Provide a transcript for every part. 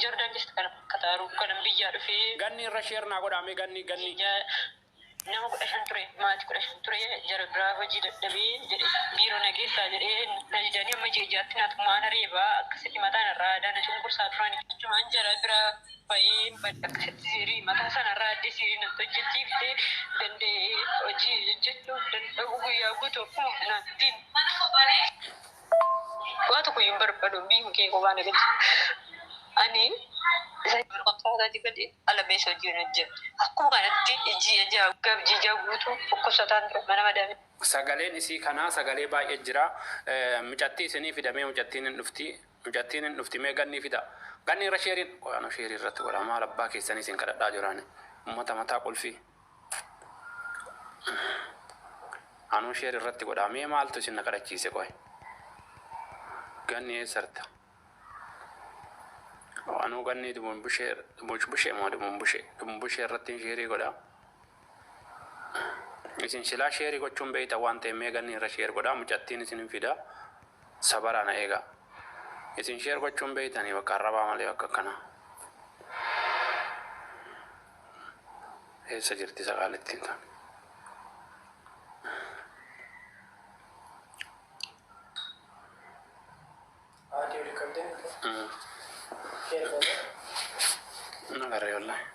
Jordaan keessa kana fakkataaru kanan biyyaa dhufee. Ganni irra share naa godhaa mee ganni ganni. Nama 15 ture, maatii 15 ture, jara biraa hojii dadhabee jedhe biiroo na geessaa jedhee na didanii amma ji'a ja'atti na tumaa na reebaa akkasitti mataa narraa aadaa na cunqursaa turan. Achumaan jara bira ba'ee akkasitti siirii mataa sana irraa addee siirii natti hojjechiifte danda'ee hojii hojjechuu danda'u guyyaa guutuu akkuma naatti waa tokko hin barbaadu biyyuma kee kophaa na galchi. Ani isa kontiraataa gadi ala beessa hojii hin hojjedhu. Akkuma kanatti ji'a ja'a waggaaf ji'a ja'a guutuu dhukkubsataan ture mana madaamii. Sagaleen isii kanaa sagalee baay'ee jira. Micattii isinii fidamee mucattiin hin dhufti. Mucattiin hin dhufti mee gannii fida. Ganni irra sheeriin qoyaanoo sheerii irratti godha maal abbaa keessanii isin kadhadhaa jiraani. Ummata mataa qulfii. Anuu share irratti godhaa mee maaltu isin na kadhachiise qoy. Ganni eessarta? Anuu ganni dumunbushee dumunbushee moo dumunbushee dumunbushee irratti sheerii godhaa. Isin silaa sheerii gochuun beektan waan ta'eef mee ganni irra sheer godhaa mucattiin isin hin fidaa sabaraa na eegaa. Isin sheer gochuun beektanii bakka arrabaa malee bakka akkanaa. Eessa jirti saqaalittiin tun? Audio recording. Share godhe. Nagarree wallahi.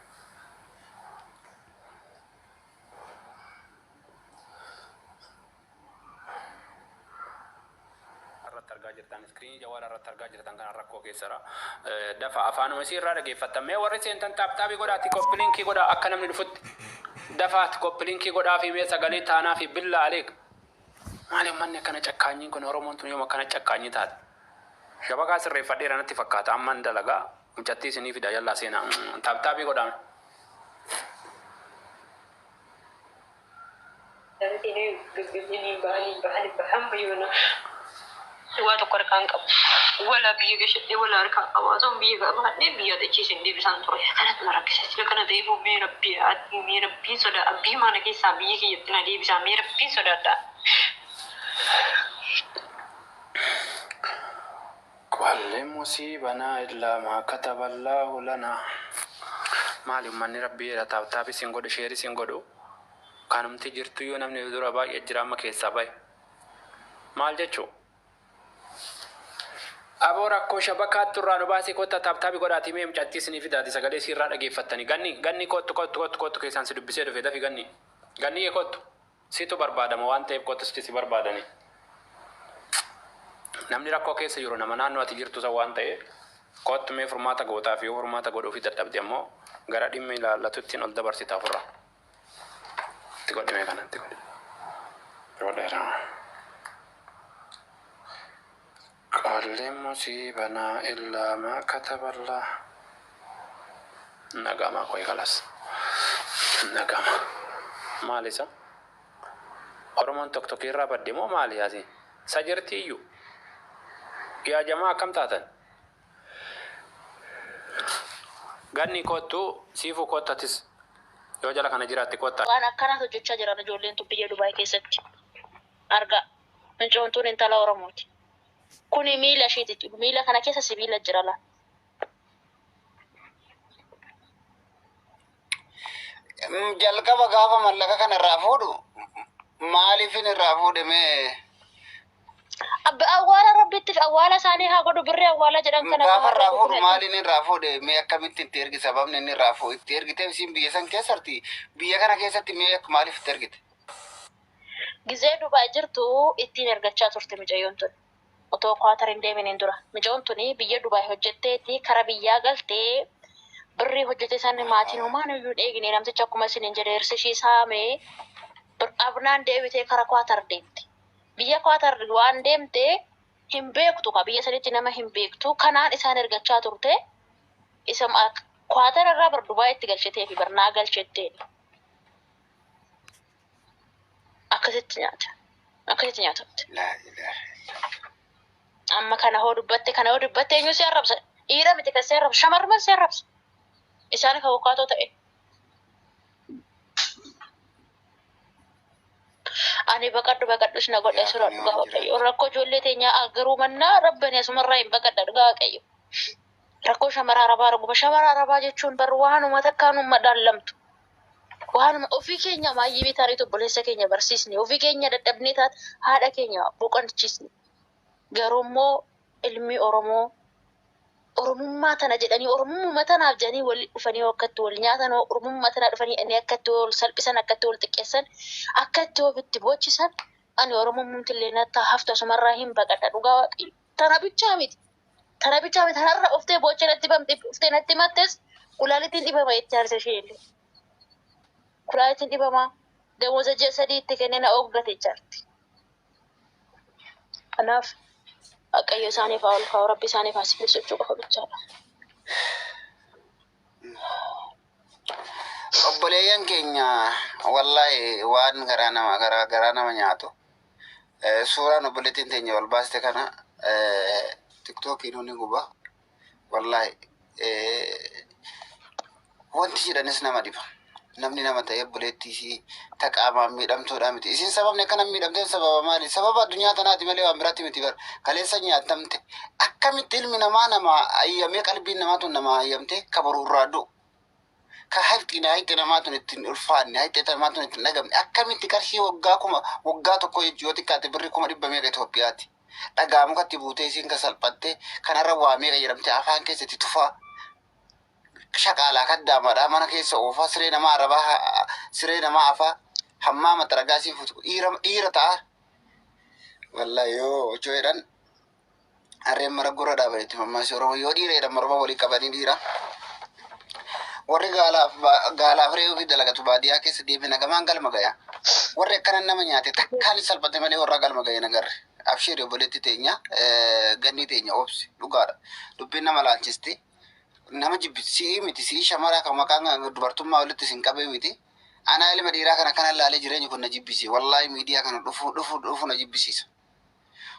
Irratti argaa jirtan iskiriinii jawaala irratti argaa jirtan kana rakkoo keessara dafa afaanuma isii irraa dhageeffattan mee warri seentan taaptaabii godhaati koppiliinkii godhaa akka namni dhufutti dafaati koppiliinkii godhaa fi mee sagalee taanaa fi billaa aleek maali ummanni akkana cakkaanyiin kun oromoon tun yoom akkana cakkaanyii taate shabakaa sirreeffadheera natti fakkaata amman dalagaa mucattii isinii fida yallaa seenaa taaptaabii godhaa. Waa tokko harkaa hin qabu. Wala biyya gashadhee wala harkaa qaba. Osoo biyya qabaadhee biyya dachee isin deebisaan ture. Kanatu na rakkisa. Sila kana ta'eef mee rabbii mee rabbiin sodaa biyya mana keessaa biyya kiyyatti na deebisaa mee rabbiin sodaadhaa. Qul musiibanaa illaa maa kataballaahu lanaa. Maali ummanni rabbii jedha taap taapis hin godhu sheeris hin godhu kanumti jirtuyyuu namni dura baay'ee jira amma keessaa bahe maal jechuu aboo rakkoo shabakaattu irraa nu baasii kotta taap taapi godhaatii mee mucattii isinii fidaati sagalee isii irraa dhageeffattani ganni ganni kottu kottu kottu kottu keessaan si dubbisee dhufe dafi ganni ganniyyee kottu Situ barbaadama waan ta'eef kottu sitti si barbaadani. Namni rakkoo keessa jiru nama naannoo ati jirtu san waan ta'eef kottu mee furmaata gootaaf yoo furmaata godhuufii dadhabde ammoo gara dhimmi ilaallatuttiin ol dabarsita ofirraa. Itti godhi mee kana itti godhi. Itti godheera. Qolli musiibanaa illaa maa kataballah. Nagama qoy kalas. Nagama. Maali isa? Oromoon toktoki irraa badde moo maali asi? Sa jirti iyyuu? Yaa jamaa akkam taatan? Ganni koottu siifuu koottu atis yoo jala kana jiraatte koottaa. Waan akkanaatu hojjechaa jiran ijoolleen tun biyya Dubaay keessatti. Argaa. Mincoon tun intala Oromooti. Kuni miila ishiiti. Miila kana keessa sibiila jira laa. Jalqaba gaafa mallaqa kana irraa fuudhu maaliifin irraa fuudhe mee? Abba awwaala rabbitti awwaala isaanii haa godhu birrii awwaala jedhan kana Gaafa irraa fuudhu maaliin irraa fuudhe mee akkamitti itti ergi sababni inni irraa fuudhu itti ergiteef isiin biyya san keessatti biyya kana keessatti mee maaliif itti ergite? Gizee Dubai jirtu ittiin ergachaa turte micayyoon tun. Otoo Quatar hin deeminiin dura. Micayoon tuni biyya Dubai hojjetteeti kara biyyaa galtee birrii hojjete san maatiin homaa nuyyuu hin eegne namtichi akkuma isiniin jedhe hirsi ishii saame dhabnaan deebitee kara Quatar deemte. Biyya Quatar waan deemte hin beektu ka biyya sanitti nama hin beektu kanaan isaan ergachaa turte isa Quatar irraa bar Dubaitti galchiteefi bar naa galchetteeni. Akkasitti nyaata. Akkasitti nyaatamte. Laa ilaaha illallah. Amma kana hoo dubbatte kana hoo dubbatte eenyu si arrabsa? Dhiira miti kan si arrabsu shamarruma si arrabsa. Isaan kan wakkaatoo ta'e. Ani baqadhu baqadhus na godhe Yaa sura kun dhugaa waan waaqayyo. jiraatu. Rakkoo ijoollee teenyaa agaruu mannaa rabbani asumarraa hin baqadha dhugaa waaqayyo. Rakkoo shamara arabaa arguma. Shamara arabaa jechuun bar waanuma takkaan madaalamtu. Waanuma ofii keenya maayyii bitaanii obboleessa keenya barsiisne, ofii keenya dadhabnee taate haadha keenya boqochiisne. Garuu immoo ilmi Oromoo Oromummaa tana jedhanii, Oromummaa tanaaf jedhanii wal dhufanii akkatti wal nyaatan, Oromummaa tana dhufanii inni akkatti wal salphisan, akkatti wal xiqqeessan, akkatti ofitti bochisan, ani Oromummaatti illee natti haftu, asumarraa hin baqadha dhugaa Waaqayyo. Tana bichaa miti. Tana bichaa miti. Tanarra uftee boochee natti bamte, uftee natti mattes kulaalitiin dhibama itti aarsa ishee illee. Kulaalitiin dhibama damooza ji'a 3 itti kennee na ooggate jaarti. Kanaaf Waaqayyo isaaniif haa ol kaa'u, Rabbi isaaniif haa sifilsu jechuu qofa bichaadha. Obboleeyyan keenya, wallahi waan garaa nama garaa nama nyaatu. Suuraan obboleettiin teenya wal baaste kana TikTokiin ni guba. Wallahi wanti jedhanis nama dhiba. Namni nama ta'e obboleettii isii ta qaamaan miidhamtuudha miti. Isin sababni akkana miidhamteen sababa maali? Sababa addunyaa tanaati malee waan biraatti miti bara. Kaleessa nyaatamte. Akkamitti ilmi namaa nama ayyamee, qalbiin namaa tun nama ayyamte ka boruurraa du'u, ka hayxina hayxi namaa tun ittiin ulfaanne, hayxi namaa tun ittiin dhagamne, akkamitti qarshii waggaa 1000, waggaa 1 jechuu yoo xiqqaate birri 100,000 meeqa Itoophiyaati. Dhagaa mukatti buutee isiin ka salphattee kanarra waa meeqa jedhamte afaan keessatti tufaa shaqaalaa kaddaamaadha mana keessa oofaa, siree namaa arabaa, siree namaa afaa, hammaama xaragaa siin futu dhiira ta'a. Wallahi yoo ochoo jedhan harreen mara gurra dhaabanetti mammaasi Oromoo, yoo dhiira jedhan morma walii qabanii dhiira. Warri gaalaaf gaalaaf re'ee ofii dalagatu baadiyyaa keessa deemee nagamaan galma gaya. Warri akkana nama nyaate takkaan salphate malee warra galma gahe nagarre. Abshiiri obboleetti teenya, ganni teenya, obsi dhugaadha. Dubbiin nama laalchisti. Nama jibbi si'ii miti, si'ii shamaraa kan maqaan dubartummaa walitti isin qabee miti. Anaa ilma dhiiraa kana kana laalee jireenyi kun na jibbisiisa. Wallaahi miidiyaa kana dhufu dhufu dhufu na jibbisiisa.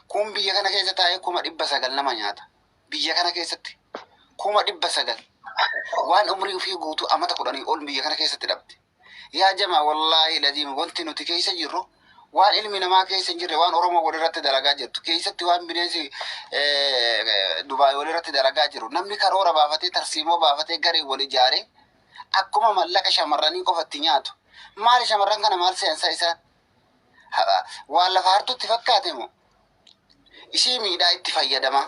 Kun biyya kana keessa taa'ee 900,000 nama nyaata. Biyya kana keessatti 900,000 waan umrii ofii guutuu amata 10 ol biyya kana keessatti dhabde. Yaa jamaa, wallaahi laziim, wanti nuti keessa jirru waan ilmi namaa keessa hin jirre, waan Oromoo walirratti dalagaa jirtu keessatti, waan bineensi Dubaay walirratti dalagaa jiru, namni karoora baafatee, tarsiimoo baafatee, garee wal ijaaree akkuma mallaqa shamarranii qofatti nyaatu. Maali shamarran kana maal seensa isaan? Waan lafa hartutti fakkaate moo? Ishii miidhaa itti fayyadama.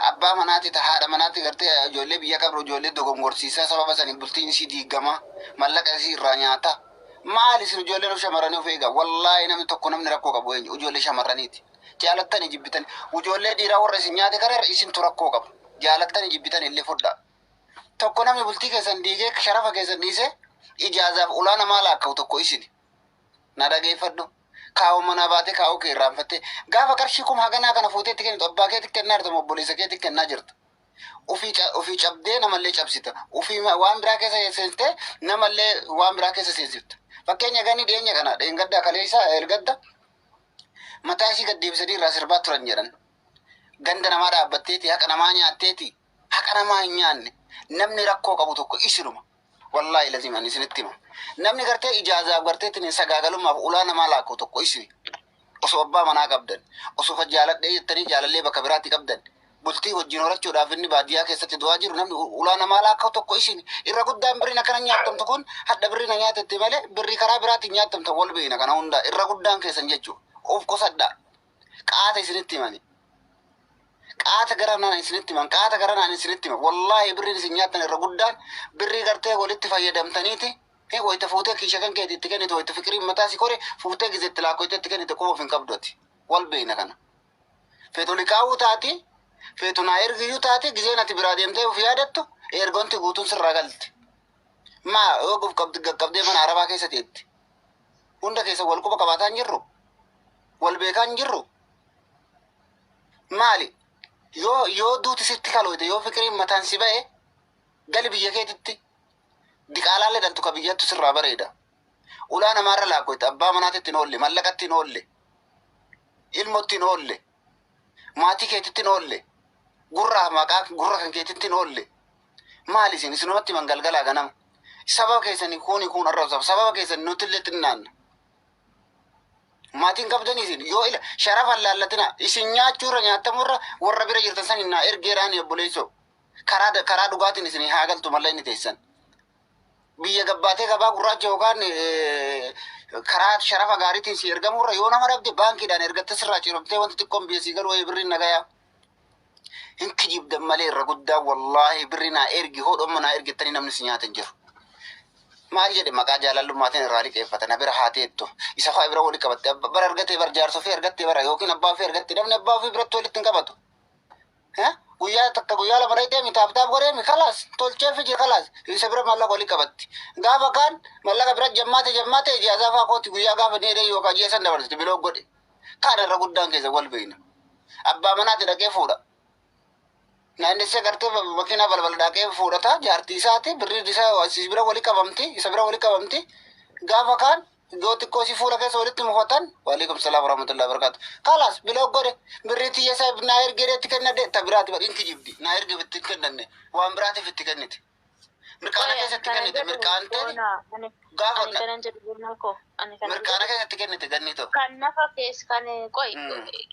Abbaa manaati ta haadha manaatti gartee ijoollee biyya qabru ijoollee dogongorsiisaa, sababa saniin bultiin isii diigama, mallaqa isii irraa nyaata. Maali isin ijoolleen of shamarranii of eega? Wallaahi namni tokko namni rakkoo qabu eenyu? Ijoollee shamarraniiti. Jaalattanii jibbitan. Ijoollee dhiiraa warra isin nyaate kana isintu rakkoo qabu. Jaalattanii jibbitan illee fudhaa. Tokko namni bultii keessan diigee sharafa keessan dhiisee ijaazaaf ulaa namaa laakka'u tokko isin. Na dhageeffadhu. Kaa'u manaa baatee kaa'uu kee irraanfattee gaafa qarshii kuma haganaa kana fuutee itti kennitu abbaa keetti kennaa jirta moo obboleessa keetti kennaa jirta? Ofii cabdee namallee cabsita. Ofii waan biraa keessa seensitee namallee waan biraa keessa seensifta. Fakkeenya gani dhiyeenya kana dheengadda kaleessa ergadda mataa ishii gad deebisanii irraa sirbaa turan jedhan. Ganda namaa dhaabbatteeti haqa namaa nyaatteeti, haqa namaa hin nyaanne, namni rakkoo qabu tokko isinuma. Wallaahi lazim ani isinitti hima. Namni gartee ijaazaaf gartee ittiin sagaagalummaaf ulaa namaa laakkoo tokko isini. Osoo abbaa manaa qabdan, osoo jaaladhee jettanii jaalallee bakka biraatti qabdan, bultii wajjin horachuudhaaf inni baadiyyaa keessatti du'aa jiru, namni ulaa namaa laakkoo tokko isini. Irra guddaan birriin akkana nyaattamtu kun hadha birrii na nyaatetti malee birrii karaa biraatiin nyaattamta wal beekna kana hundaa irra guddaan keessan jechuudha. Of qosadhaa. Qaata isinitti himani. Qaata gara naan isinitti himan. Qaata gara naan isinitti himan. Wallaahi birriin isin nyaattan irra guddaan birrii gartee walitti fayyadamtaniiti. Wayita fuutee kiisha kan keetii itti kennitu, wayita fikiriin mataa si kore fuutee gizeetti laakkoyte itti kennite quba of hin qabdu ati. Wal beekna kana. Feetu liqaa'uu taati, feetu naa ergiyyuu taati, gizeen ati biraa deemtee of yaadattu ergonti guutuun sirraa galti. Maa yoo guf qaqqabdee mana arabaa keessa teetti. Hunda keessa wal quba qabaataa hin jirru. Wal beekaa hin jirru. Maali? Yoo duuti sitti kalooyte, yoo fikiriin mataan si ba'e, gali biyya keetitti. Diqaalaalee dhaltu ka biyyattu sirraa bareeda. Ulaa namaarra laakkoyte, abbaa manaatitti hin oolle, mallaqatti hin oolle, ilmotti hin oolle, maatii keetitti hin oolle, gurraa maqaa gurra kan keetitti hin oolle. Maali isin isinumatti himan galgalaa ganama? Sababa keessanii kuuni kuun arrabsama. Sababa keessanii nuti illee xinnaanna. Maatiin qabdanii isin yoo ila sharafa laallatina isin nyaachuurra nyaatamurra warra bira jirtan san naa ergeeraani obboleessoo. Karaa dhugaatiin isin haa galtu malee inni teessan. Biyya gabbaatee gabaa gurraacha yookaan karaa sharafa gaariitiin si ergamurra yoo nama dhabde baankiidhaan ergatte sirraa ciromtee wanti xiqqoon biyya sii galu wayii birriin nagayaa. Hin kijibdan malee irra guddaa wallaahi birri naa ergi hodhomma naa ergettanii namni si nyaata hin jiru. Maal jedhe maqaa jaalallummaatiin irraa liqeeffata na bira haa teettu isa fa'aa bira wali qabatte bara argatee bara jaarsa ofii argattee bara yookiin abbaa ofii argatte namni abbaa ofii biratti walitti hin qabatu. Guyyaa takka guyyaa lama dhaqxee mi taap taap godhee mi kalaas tolchee fi jira kalaas isa bira maallaqa walii qabatti. Gaafa kaan maallaqa bira jammaate jammaate ijaasaa fa'aa kooti guyyaa gaafa dheedhee yookaan ji'a san dabarsite biloo godhe. Kaan irra guddaan keessa wal beeyna. Abbaa manaati dhaqee fuudha. Naannessee gartee makiinaa balbala dhaqee fuudhata jaartii isaati birri isaa isa bira walii qabamti isa bira walii qabamti. Gaafa kaan yoo xiqqoo si fuula keessa walitti mufatan waalaikum salaam warahmatullahi wabarakatuh. Kalaas biloo godhe birrii tiyya isaa naa ergee itti kennadhe ta biraati badhiin kijibdi naa erge itti kennanne waan biraatiif itti kennite. Mirqaana keessatti kennite mirqaantee gaafa Ani kanan jedhu boonaa koo. Ani kanan mirqaana keessatti kennite ganni ta'u. Kan nafa keessa kan qoy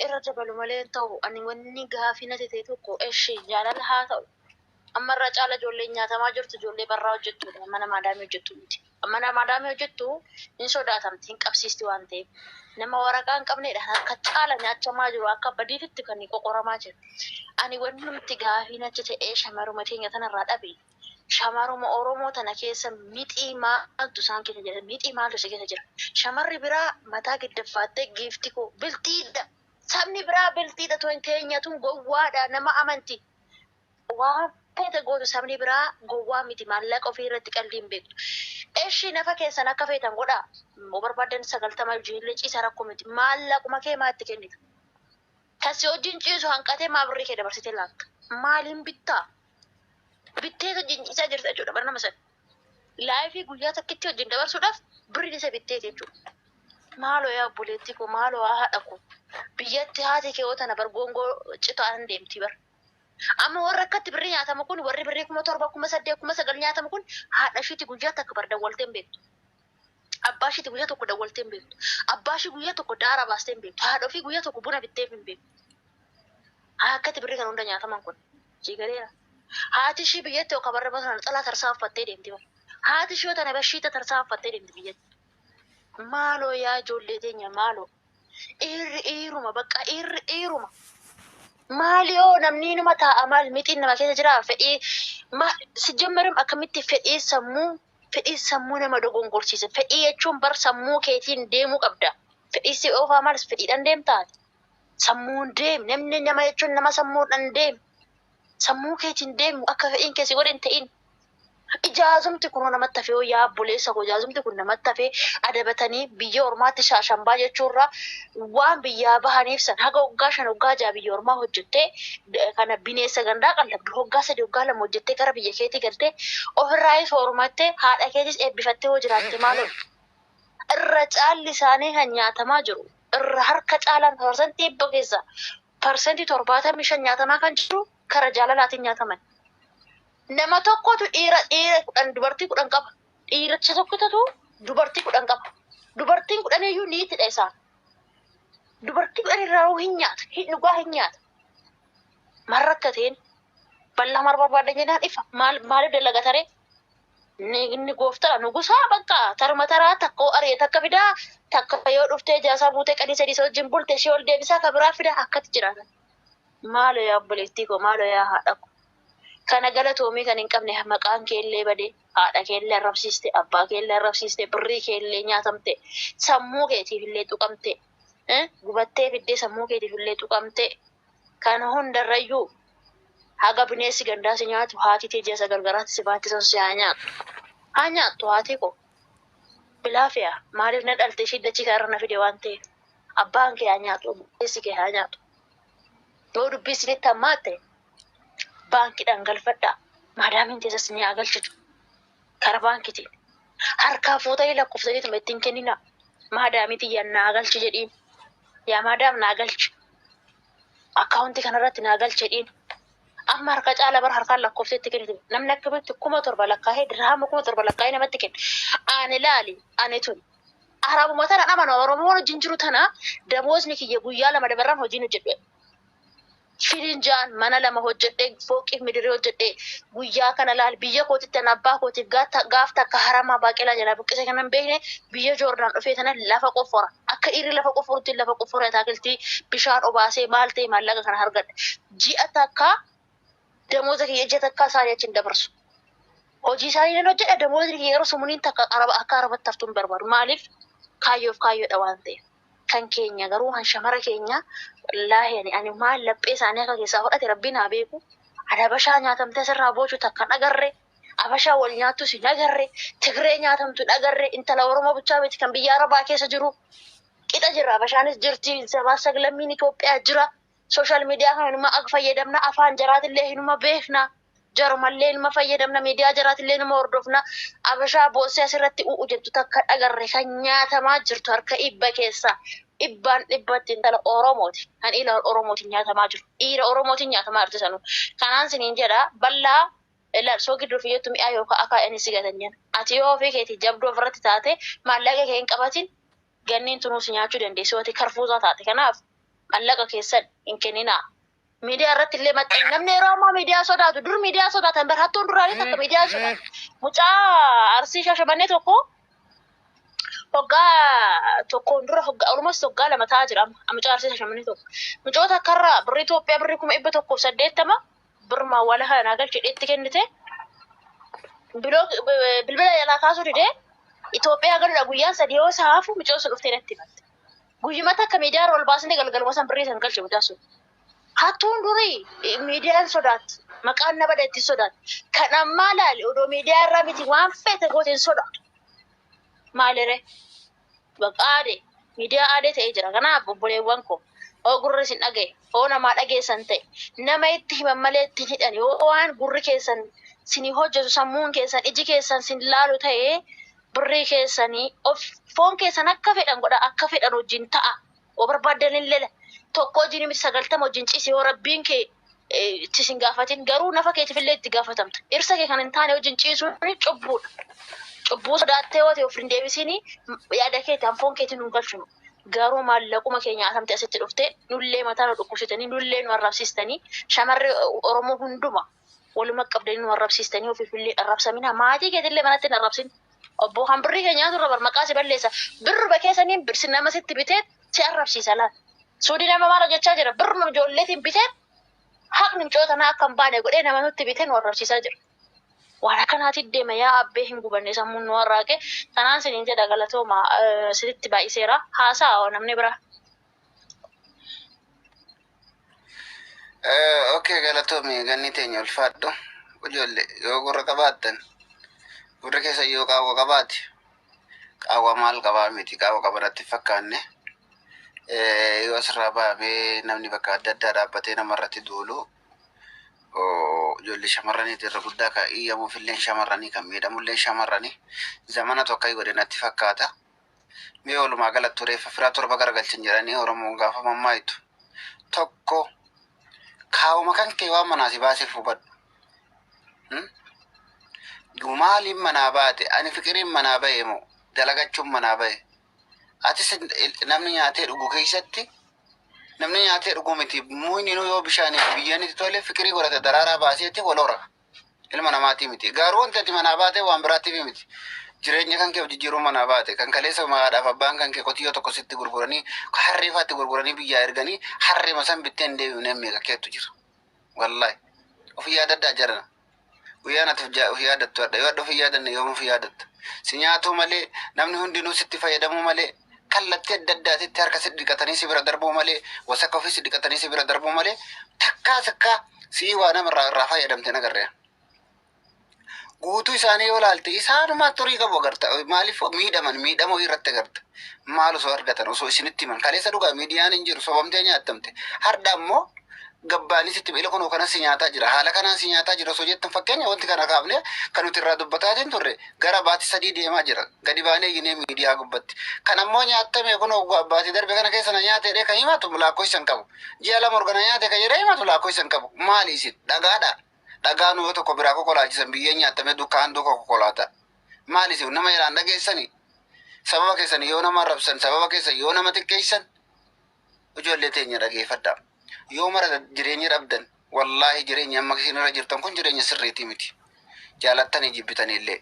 irra dabalu malee ta'u ani wanni gaafii natti ta'e tokko eshi jaalala haa ta'u. Ammarra caala ijoolleen nyaatamaa jirtu ijoollee barraa hojjettudha mana maadaamii hojjettu miti. Mana maadaamii hojjettu hin sodaatamti hin qabsiisti waan ta'eef. Nama waraqaa hin qabnedha akka caala nyaachamaa jiru akka badiititti kan qoqoramaa jiru. Ani wanni nuti gaafii natti ta'ee shamaruma teenya tanarraa dhabe. Shamaruma Oromoo tana keessa mixii maaltu isaan keessa jira? Mixii maaltu isa keessa jira? Shamarri biraa mataa giddaffattee giifti koo biltiidha. Sabni biraa biltiidha tun teenya tun gowwaadha nama amanti. Waan feete gootu sabni biraa gowwaa miti maallaqa ofii irratti qalbii hin beektu. Eshi nafa keessan akka feetan godhaa. Moo barbaadan 90 ijoollee ciisa rakkoo miti. Maallaquma kee maatti kennita? Kasi hojiin ciisu hanqatee maa birrii kee dabarsitee laatta? Maaliin bittaa? Bittee hojiin ciisaa jirta jechuudha bara nama sana. Laayifii guyyaa takkitti hojiin dabarsuudhaaf birriin isa bittee jechuudha. Maaloo yaa obboleettii koo maaloo yaa haadha koo biyyatti haati kee yoo tana bar goongoo citaan deemti bar. Amma warra akkatti birrii nyaatamu kun warri birrii 7,000 8,000 9,000 nyaatamu kun haadha ishiitti guyyaa takka bar dawwaltee hin beektu. Abbaa ishiitti guyyaa tokko dawwaltee hin beektu. Abbaa ishii guyyaa tokko daara baastee hin beektu. Haadha ofii guyyaa tokko buna bitteef hin beektu. Akkatti birrii kan hunda nyaataman kun. Jigaleera. Haati ishii biyyatti yookaan barra sana xalaa tarsaa uffattee deemti bara. Haati ishii yoo tana bashiita tarsaa uffattee deemti biyyatti. Maaloo yaa ijoollee teenya maaloo. Dhiirri dhiiruma bakka dhiirri dhiiruma. Maali yoo namni numa taa'a maal mixiin nama keessa jira fedhii si jammarim akkamitti fedhii sammuu nama dogongorsiisa. Fedhii jechuun bar sammuu keetiin deemuu qabda. Fedhii si oofaa maalis fedhiidhaan deemtaati. Sammuun deem namni nama jechuun nama sammuudhaan deem. Sammuu keetiin deemu akka fedhiin keessi godhe hin ta'in. Ijaazumti kun namatti hafee yaa obboleessa koo ijaazumti kun namatti hafee adabatanii biyya ormaatti shaashambaa jechuurra waan biyyaa bahaniif san haga waggaa 5 waggaa 6 biyya ormaa hojjettee kana bineensa gandaa qallabdu waggaa 3 waggaa 2 hojjettee gara biyya keetii galtee ofirraayis hormattee haadha keetis eebbifattee hoo jiraatte maaloo irra caalli isaanii kan nyaatamaa jiru irra harka caalaan 100% keessa 75% nyaatamaa kan jiru kara jaalalaatiin nyaataman. Nama tokkotu dhiira 10 dubartii 10 qaba. Dhiiricha tokkotu dubartii 10 qaba. Dubartiin 10 iyyuu niitidha isaan. Dubartii 10 irraa hin nyaata, hin dhugaa hin nyaata. Maal rakkateen bal'aa maal barbaadan jennaan ifa maaliif dalaga taree? Inni gooftaadha nugusaa bakka tarma taraa takka ari'e takka fidaa takka yoo dhuftee jaasaa buutee qadii sadii isa wajjin bulte ishee ol deebisaa ka biraa fidaa akkatti jiraatan. Maaloo yaa obboleettii koo maaloo yaa haadha koo. Kana galatoomii kan hin qabne maqaan keellee badee haadha keellee arrabsiiste abbaa keellee arrabsiiste birrii keellee nyaatamte sammuu keetiif illee tuqamte gubattee fiddee sammuu keetiif illee tuqamte kana hundarrayyuu haga bineensi gandaa si nyaatu haati tee ji'a sagal garaatti si baattisan si haa nyaattu. Haa nyaattu haati koo. Bilaafiyaa maaliif na dhalte ishii dachii kana irra na fide waan ta'eef abbaan kee haa nyaatu obboleessi kee haa nyaatu. Yoo dubbii isinitti hammaatte baankiidhaan galfadhaa. Maadaamiin teessas ni haa galchitu. Kara baankitiin. Harkaa fuutanii lakkoofsaniituma ittiin kenninaa. Maadaamii tiyyaan naa galchi jedhiin. Yaa maadaam naa galchi. Akkaawuntii kanarratti naa galchi jedhiin. Amma harka caala bara harkaan lakkoofsee itti kennite. Namni akkamitti 7,000 lakkaa'ee dirhama 7,000 lakkaa'ee namatti kenna. Ani laali ani tun. Arabuma tana amanu Oromoon wajjin jiru tana damoosni kiyya guyyaa 2 dabarraan hojiin hojjedhu. Firinjaan mana lama hojjedhee, fooqiif midiree hojjedhee, guyyaa kana laal, biyya kootitti an abbaa kootiif gaaf takka haramaa baaqelaa jalaa buqqise kana hin beekne, biyya Joordaan dhufee tana lafa qoffora. Akka dhiirri lafa qofforutti lafa qoffora, ataakiltii bishaan obaasee maal ta'e maallaqa kana argadhe. Ji'a takka damooza kiyya ji'a takka isaanii achi hin dabarsu. Hojii isaanii nan hojjedha, damoozri kiyya yeroo sumuuniin takka araba akka arabatti haftuu hin barbaadu. Maaliif? Kaayyoof kaayyoodha waan ta'eef. Kan keenya garuu, kan shamara keenya, wallaahi ani maal laphee isaanii akka keessaa fudhate rabbiin haa beeku. Ani Habashaa nyaatamtee asirraa boochu takka hin agarre. Habashaa wal nyaattus hin agarre. Tigree nyaatamtu hin agarre. Intala Oromoo bichaa miti kan biyya Arabaa keessa jiru. Qixa jirra. Habashaanis jirti. Sabaa saglammiin Itoophiyaa jira. Social media kana hinuma akka fayyadamna. Afaan jaraatillee hinuma beekna. Jarumallee hinuma fayyadamna. Miidiyaa jaraatillee hinuma hordofna. Habashaa boossee asirratti u'u jettu takka agarre. Kan nyaatamaa jirtu harka dhibba keessaa dhibbaan dhibbatti intala Oromooti. Kan dhiira Oromootiin nyaatamaa jiru. Dhiira Oromootiin nyaatamaa jirti sanuu. Kanaan siniin jedha, bal'aa ilaal, gidduu fiyyattu mi'aa yookaan akaa inni si gatan jenna. Ati yoo ofii keetii jabduu ofirratti taate, maallaqa kee hin qabatin, ganniin tunuu si nyaachuu dandeessi yoo ati karfuusaa taate. Kanaaf maallaqa keessan hin kenninaa. Miidiyaa irratti illee maxxan, namni yeroo ammaa miidiyaa sodaatu, dur miidiyaa sodaatan bar, hattuun duraanii takka miidiyaa sodaatu. Mucaa Arsii Shaashamannee tokko hoggaa tokkoon dura, hoggaa almost hoggaa 2 ta'aa jira amma, mucaa Arsii Shaashamannee tokko. Mucoota akkarraa birrii Itoophiyaa birrii 180,000 birmaa wala kana galchee itti kennite, bilbila jalaa kaasuu didee Itoophiyaa galuudha guyyaan 3 yoo isaa hafu mucoo sun dhuftee natti himatte. Guyyuma takka miidiyaa irra ol baasnee galgaluma san birrii san galche mucaa sun. Hattuun durii miidiyaan sodaatti. Maqaan nama itti sodaatti. Kan ammaa laali, odoo miidiyaa irraa miti waan feete goote hin sodaatu. Maalire? Bakka aadee miidiyaa aadee ta'ee jira. Kanaaf obboleewwan koo, hoo gurri isin dhagaye, hoo namaa dhageessan ta'e, nama itti himan malee itti hin hidhan, yoo waan gurri keessan sinii hojjetu, sammuun keessan, iji keessan sin laalu ta'e, birrii keessanii of foon keessan akka fedhan godha, akka fedhan wajjin ta'a. Yoo barbaaddan illee tokko wajjin miti, 90 wajjin ciisi, yoo rabbiin kee itti sin gaafatin garuu nafa keetiif illee itti gaafatamta. Dhirsa kee kan hin taane wajjin ciisuun cubbuudha. Cubbuu sodaattee yoo ta'e of hin deebisini, yaada keeti foon keetiin nu galchinu. Garuu maallaquma keenya atamte asitti dhufte nullee mataa nu dhukkubsitanii, nullee nu arrabsiistanii, shamarri Oromoo hunduma waluma qabdanii nu arrabsiistanii, ofiif illee arrabsamina, maatii keetillee manatti hin arrabsin. Obbo kan birrii keenya nyaatu irra bar maqaa si balleessa. Birruma keessaniin nama sitti bitee si arrabsiisa laata. Suudii nama maal hojjechaa jira? Birruma ijoolleetiin bitee haqni mucoo tanaa akka hin baane godhee nama nutti bitee nu arrabsiisaa jira. Waan akkanaatiin deema, yaa abbee, hin gubanne sammuun nu warraaqe. Kanaan siniin jedha, galatooma, sinitti baay'iseera. Haasaa namni bira. Okay, galatoomi ganni teenya, ulfaadhu. Ijoollee, yoo gurra qabaattan, gurra keessa yoo qaawwa qabaate, qaawwa maal qabaa miti, qaawwa qabanatti fakkaanne, yoo asirraa bahamee namni bakka adda addaa dhaabbatee namarratti duulu, ijoollee shamarraniiti irra guddaa kan iyyamuuf illee shamarranii, kan miidhamullee shamarranii, zamana tokko godhe natti fakkaata. Mee walumaa galatti reeffa firaa torba garagalchan jedhanii Oromoon gaafa mammaayitu, tokko kaawuma kan kee waan manaa si baaseef hubadhu. Maaliin manaa baate? Ani fiqiriin manaa bahe moo dalagachuun manaa bahe? Atis namni nyaatee dhugu keessatti, namni nyaatee dhugu miti, muyni yoo bishaaniif biyyeen itti tole fiqirii godhate, daraaraa baaseeti wal hora. Ilma namaatii miti. Garuu wanti ati manaa baate waan biraatiif miti. Jireenya kan kee jijjiiruu manaa baate, kan kaleessa haadhaaf abbaan kan kee qotiyyoo tokko sitti gurguranii, harree faatti gurguranii biyyaa erganii, harree masan bittee hin deebifnee meeqa keettu jira. Wallaahi. Of yaadaddaa jarana. Guyyaan ati of yaadattu adda. Yoo adda of yaadanne, yoom of yaadatta? Si nyaatuu malee, namni hundinuu sitti fayyadamuu malee, kallattii adda addaatitti harka si dhiqatanii si bira darbuu malee, wasakka ofii si dhiqatanii si bira darbuu malee, takkaa takkaa si'ii waa nama irraa fayyadamte nagarree. Guutuu isaanii yoo ilaalte isaanuma turii qabu agarta. Maaliif miidhaman? Miidhamoo irratti agarta. Maal osoo argatan, osoo isinitti himan? Kaleessa dhugaa miidiyaan hin jiru, sobamtee nyaatamte. Har'a ammoo gabbaanis itti miila kunoo kanas si nyaataa jira. Haala kanaan si nyaataa jira osoo jettan, fakkeenya wanti kana kaafne kan nuti irraa dubbataatiin turre gara baatii 3 deemaa jira. Gadi baanee yinee miidiyaa gubbatti. Kan ammoo nyaattame kunoo baatii darbe kana keessa na nyaate kan himatu lakkoofsa hin qabu. Ji'a 2 organa nyaate kan jedhee himatu lakkoofsa hin qabu. Maali isin? Dhagaadha. Dhagaan yoo tokko biraa kokolaachisan biyyeen nyaatamee dukkaan duuka kokolaata. Maali isin nama jedhaan dhageessanii? Sababa keessan yoo nama arrabsan, sababa keessan yoo nama xiqqeessan, ijoollee teenya dhageeffadha. Yoo mara jireenya dhabdan, wallaahi jireenya amma isin irra jirtan kun jireenya sirriitii miti. Jaalattanii jibbitanii illee.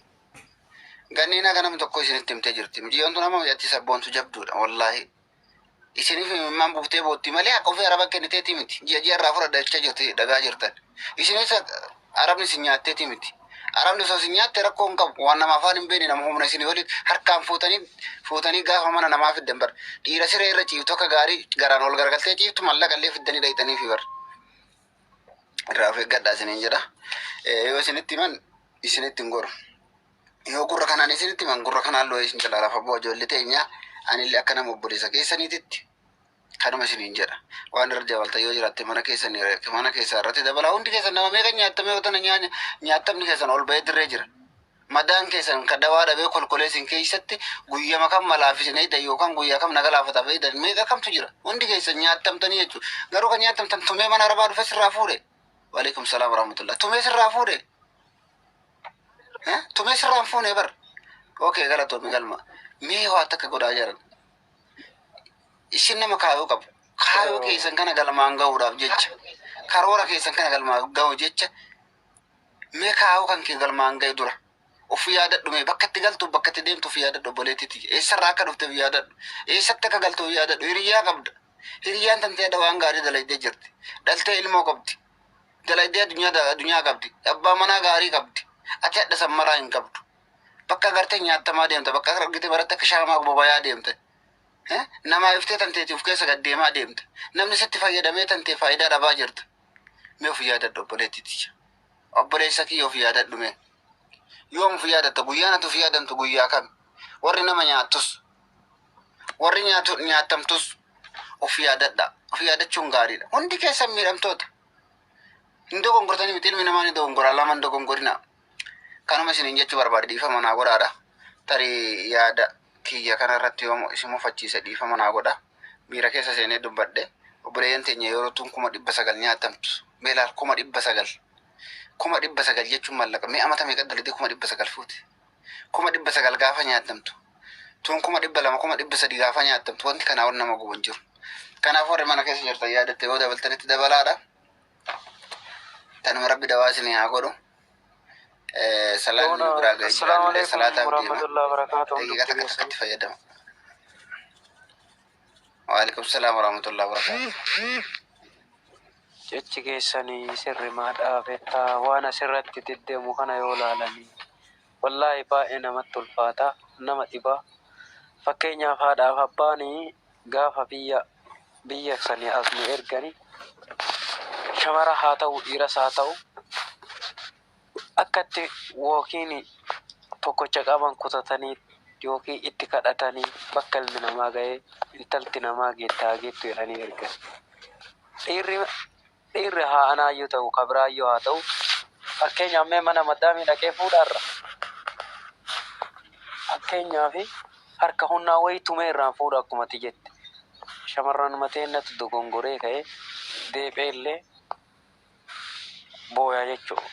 Ganniin akka namni tokko isinitti himtee jirti. Mucayyoon tun amma ati sabboontu jabduudha wallaahi. Isiniif imimmaan buuftee bootti malee akka ofii araba kenniteetii miti. Ji'a ji'a irraa fudhadha jirti dhagaa jirtan. Isinis arabni isin nyaatteetii miti. Arabni osoo isin nyaatte rakkoo hin qabu. Waan nama afaan hin beekne nama humna isinii waliin harkaan fuutanii fuutanii gaafa mana namaa fiddan bar. Dhiira siree irra ciiftu akka gaarii garaan ol garagaltee ciiftu mallaqa illee fiddanii dhayxanii fi bar. Irraa of eeggadhaa isiniin jedha. Yoo isinitti himan isinitti hin goru. Yoo gurra kanaan isinitti himan gurra kanaan loo'ee isin jalaa lafa bu'a ijoollee teenyaa anillee akka nama obboleessa keessaniititti kanuma isiniin jedha. Waan irra dabalta yoo jiraatte mana keessan mana keessaa irratti dabalaa. Hundi keessan nama meeqa nyaattame yoo tana nyaattamni keessan ol ba'ee dirree jira. Madaan keessan kan dawaa dhabee kolkolee isin keessatti guyyama kam malaaf isin eeydan yookaan guyyaa kam naga laafataaf eeydan meeqa kamtu jira. Hundi keessan nyaattamtanii jechuudha. Garuu kan nyaattamtan tumee mana arabaa dhufe sirraa fuudhe. Waalaikum salaam warahmatullah. Tumee sirraa fuudhe. Tumee sirraa hin fuune bar. Okay, galatoomi galma. Mee waa takka godhaa jiran. Isin nama kaayoo qabu. Kaayoo keessan kana galmaan gahuudhaaf jecha. Karoora keessan kana galmaan gahu jecha. Mee kaayoo kan kee galmaan gahe dura. Of yaadadhu mee bakka itti galtu bakka itti deemtu of yaadadhu obboleettiiti. Eessarraa akka dhufte of yaadadhu. Eessatti akka galtu of yaadadhu. Hiriyyaa qabda. Hiriyyaan tantee waan gaarii dalagdee jirti. Dhaltee ilmoo qabdi. Dalagdee addunyaa qabdi. Abbaa manaa gaarii qabdi. Ati hadha sammaraa hin qabdu. Bakka agartee nyaattamaa deemta. Bakka argite baratte akka shaamaa bobayaa deemta. Namaa iftee tanteeti of keessa gad deemaa deemta. Namni sitti fayyadamee tantee faayidaa dhabaa jirta. Mee of yaadadhu obboleettiiti. Obboleessa kiyya of yaadadhu mee. Yoom of yaadatta? Guyyaan ati of yaadamtu guyyaa kami? Warri nama nyaattus, warri nyaatu nyaattamtus of yaadadha. Of yaadachuun gaariidha. Hundi keessan miidhamtoota. Hin dogongortanii miti, ilmi namaa ni dogongora, lama hin dogongorina. Kanuma isiniin jechuu barbaade, dhiifama naa godhaadha. Tarii yaada kiyya kanarratti yoo isin mufachiise dhiifama naa godha. Miira keessa seenee dubbadhe. Obboleeyyan teenya yeroo tun 900,000 nyaatamtu. Mee laal, 900,000. 900,000 jechuun mallaqa. Mee amata meeqa dalagdee 900,000 fuute? 900,000 gaafa nyaatamtu. Tun 200,000, 300,000 gaafa nyaatamtu wanti kanaa ol nama gubu hin jiru. Kanaaf warri mana keessa jirtan yaadatte yoo dabaltanitti dabalaadha. Tanuma rabbi dawaa isinii haa godhu. Salaanni nu biraa ga'ee jira. Assalaamu Anillee alaikum salaataaf deema. warahmatullahi wabarakatuh. Daqiiqaa takka takkatti fayyadama. Waalaikum salaam warahmatullahi wabarakatuh. Jechi keessanii sirrimaadha beektaa. Waan asirratti deddeemu kana yoo laalanii wallaahi baay'ee namatti ulfaata, nama dhiba. Fakkeenyaaf haadhaaf abbaan gaafa biyya sanii as nu ergani, shamara haa ta'u dhiiras haa ta'u, akkatti yookiin tokkocha qaban kutatanii yookiin itti kadhatanii bakka ilmi namaa ga'ee intalti namaa geette haa geettu jedhanii ergan. Dhiirri haa anaayyuu ta'u ka biraayyuu haa ta'u, fakkeenyaaf mee mana maddaamii dhaqee fuudhaarra fakkeenyaaf harka humnaa wayii tumee irraan fuudha akkuma ati jette. Shamarran mateennatu dogongoree ka'ee deebi'ee illee booya jechuudha.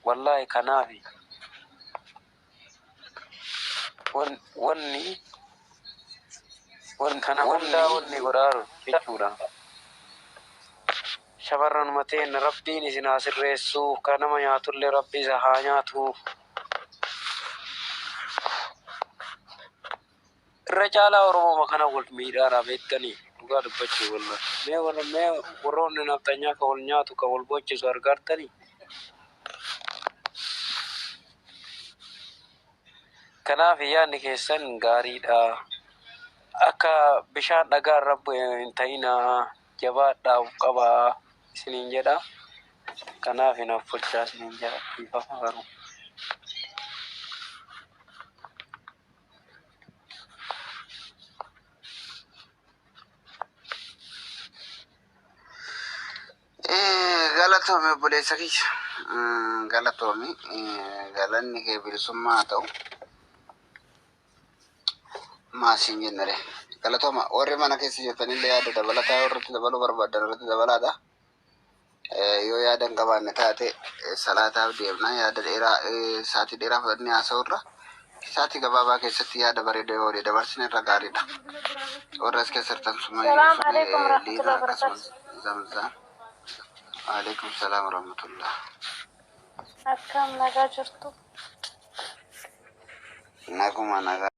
Wallaahi kanaafi wanni kana hundaa wanni godhaaru jechuudha. Shamarran mateen rabbiin isin haa sirreessuu, ka nama nyaatullee rabbi isa haa nyaatu. Irra caalaa Oromoo kana wal miidhaadha beektanii dhugaa dubbachuu wallahi. Mee warra mee warroonni nafxanyaa ka wal nyaatu ka wal bochisu argartanii. Kanaaf yaadni keessan gaariidha. Akka bishaan dhagaa irra bu'e hin ta'inaa, jabaadhaa, of qabaa isiniin jedha. Kanaaf hin affulchaa isiniin jedha, dhiifama garuu. Galatoomi obboleessa kiyya. Galatoomi. Galanni kee bilisummaa haa ta'u. Maasiin jennare. Galatooma, warri mana keessa jirtanillee yaada dabalataa irratti dabaluu barbaadan irratti dabalaadha. Yoo yaada hin qabaanne taate salaataaf deemna. Yaada dheeraa sa'aatii dheeraa fudhannee haasa'u irra sa'aatii gabaabaa keessatti yaada bareedaa yoo walii dabarsine irra gaariidha. Warra as keessa jirtan Salaam alaikum Sumee warahmatullahi Liinaa akkasumas wabarakatuh. Zamzam. Waalaikum salaam warahmatullah. Akkam nagaa jirtu? Naguma nagaa.